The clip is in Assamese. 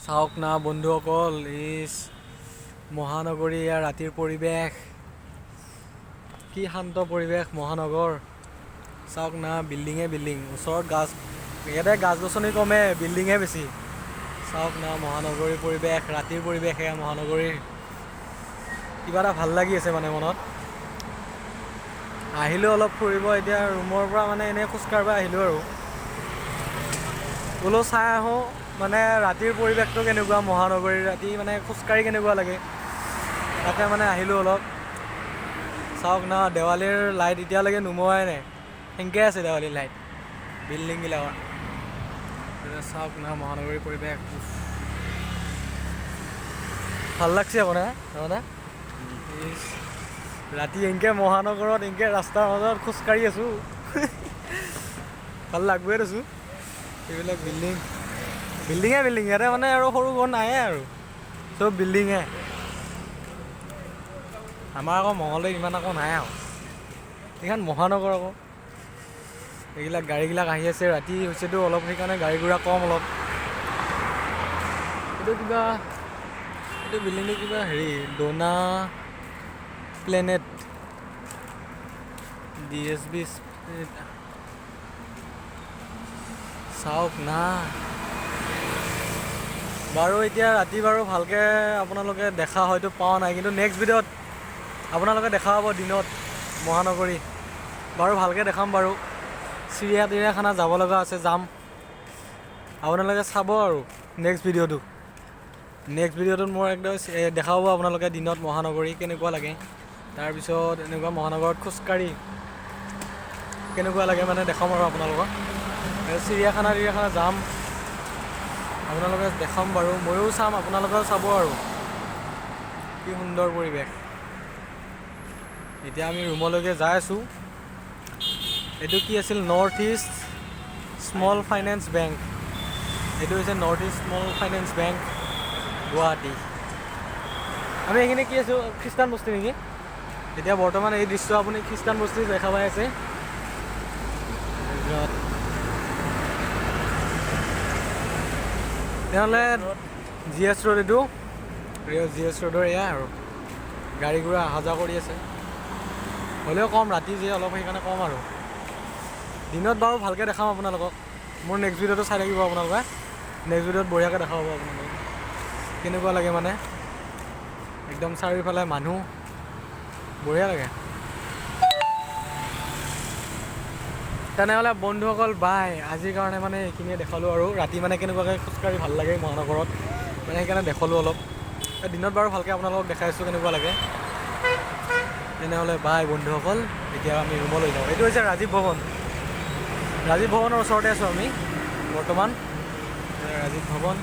চাওক না বন্ধুসকল, ইচ মহানগৰী, ইয়াৰ ৰাতিৰ পৰিৱেশ কি শান্ত পৰিৱেশ মহানগৰ। চাওক না, বিল্ডিঙে বিল্ডিং, ওচৰত গাছ, ইয়াতে গছ গছনি কমে, বিল্ডিংহে বেছি। চাওক না মহানগৰীৰ পৰিৱেশ, ৰাতিৰ পৰিৱেশ এয়া মহানগৰীৰ। কিবা এটা ভাল লাগি আছে মানে মনত। আহিলোঁ অলপ ফুৰিব, এতিয়া ৰুমৰ পৰা মানে এনেই খোজকাঢ়িব আহিলোঁ আৰু বোলো চাই আহোঁ মানে ৰাতিৰ পৰিৱেশটো কেনেকুৱা, মহানগৰীৰ ৰাতি মানে খোজকাঢ়ি কেনেকুৱা লাগে, তাকে মানে আহিলোঁ অলপ। চাওক না, দেৱালীৰ লাইট এতিয়ালৈকে নুমুৱাই নাই, সেনেকৈ আছে দেৱালীৰ লাইট বিল্ডিংবিলাকৰ। চাওক না মহানগৰীৰ পৰিৱেশ, উফ। ভাল লাগছে আকৌ না তাৰমানে। ইচ, ৰাতি এনেকৈ মহানগৰত এনেকৈ ৰাস্তাৰ মাজত খোজকাঢ়ি আছোঁ, ভাল লাগবই দেচোন। এইবিলাক বিল্ডিং, বিল্ডিঙে বিল্ডিং ইয়াতে মানে, আৰু সৰু ঘৰ নাইয়ে আৰু চব বিল্ডিঙে। আমাৰ আকৌ মঙলদৈত ইমান আকৌ নাই আৰু, এইখন মহানগৰ আকৌ। এইবিলাক গাড়ীবিলাক আহি আছে, ৰাতি হৈছেতো অলপ, সেইকাৰণে গাড়ী ঘোঁৰা কম অলপ। এইটো কিবা, এইটো বিল্ডিংটো কিবা হেৰি ডোনা প্লেনেট DSB। চাওক না বাৰু, এতিয়া ৰাতি বাৰু ভালকৈ আপোনালোকে দেখা হয়তো পোৱা নাই, কিন্তু নেক্সট ভিডিঅ'ত আপোনালোকে দেখা পাব দিনত মহানগৰী বাৰু ভালকৈ দেখাম বাৰু। চিৰিয়া তিৰিয়াখানা যাব লগা আছে, যাম, আপোনালোকে চাব আৰু নেক্সট ভিডিঅ'টো। নেক্সট ভিডিঅ'টোত মোৰ একদম দেখা পাব আপোনালোকে দিনত মহানগৰী কেনেকুৱা লাগে, তাৰপিছত এনেকুৱা মহানগৰত খোজকাঢ়ি কেনেকুৱা লাগে মানে দেখাম আৰু আপোনালোকক। চিৰিয়াখানা তিৰিয়াখানা যাম, আপোনালোকে দেখাম বাৰু, ময়ো চাম, আপোনালোকেও চাব আৰু কি সুন্দৰ পৰিৱেশ। এতিয়া আমি ৰুমলৈকে যাই আছোঁ। এইটো কি আছিল, north east small finance bank. এইটো হৈছে north east small finance bank, Guwahati. আমি এইখিনি কি আছোঁ, খ্ৰীষ্টান বস্তি নেকি? এতিয়া বৰ্তমান এই দৃশ্য আপুনি খ্ৰীষ্টান বস্তি দেখা পাই আছে। তাৰপিছত তেনেহ'লে জি এছ ৰোড, এইটো জি এছ ৰোডৰ এয়া আৰু গাড়ী ঘোঁৰা অহা যোৱা কৰি আছে, হ'লেও কম, ৰাতি যে অলপ সেইকাৰণে কম আৰু। দিনত বাৰু ভালকৈ দেখাম আপোনালোকক, মোৰ নেক্সট ভিডিঅ'টো চাই থাকিব আপোনালোকে, নেক্সট ভিডিঅ'ত বঢ়িয়াকৈ দেখা পাব আপোনালোকে কেনেকুৱা লাগে মানে, একদম চাৰিওফালে মানুহ, বঢ়িয়া লাগে। তেনেহ'লে বন্ধুসকল বাই, আজিৰ কাৰণে মানে এইখিনিয়ে দেখালোঁ আৰু ৰাতি মানে কেনেকুৱাকৈ খোজকাঢ়ি ভাল লাগে মহানগৰত, মানে সেইকাৰণে দেখালোঁ অলপ। দিনত বাৰু ভালকৈ আপোনালোকক দেখাইছোঁ কেনেকুৱা লাগে। তেনেহ'লে বাই বন্ধুসকল, এতিয়া আমি ৰুমলৈ যাওঁ। এইটো হৈছে ৰাজীৱ ভৱন, ৰাজীৱ ভৱনৰ ওচৰতে আছোঁ আমি বৰ্তমান। ৰাজীৱ ভৱন।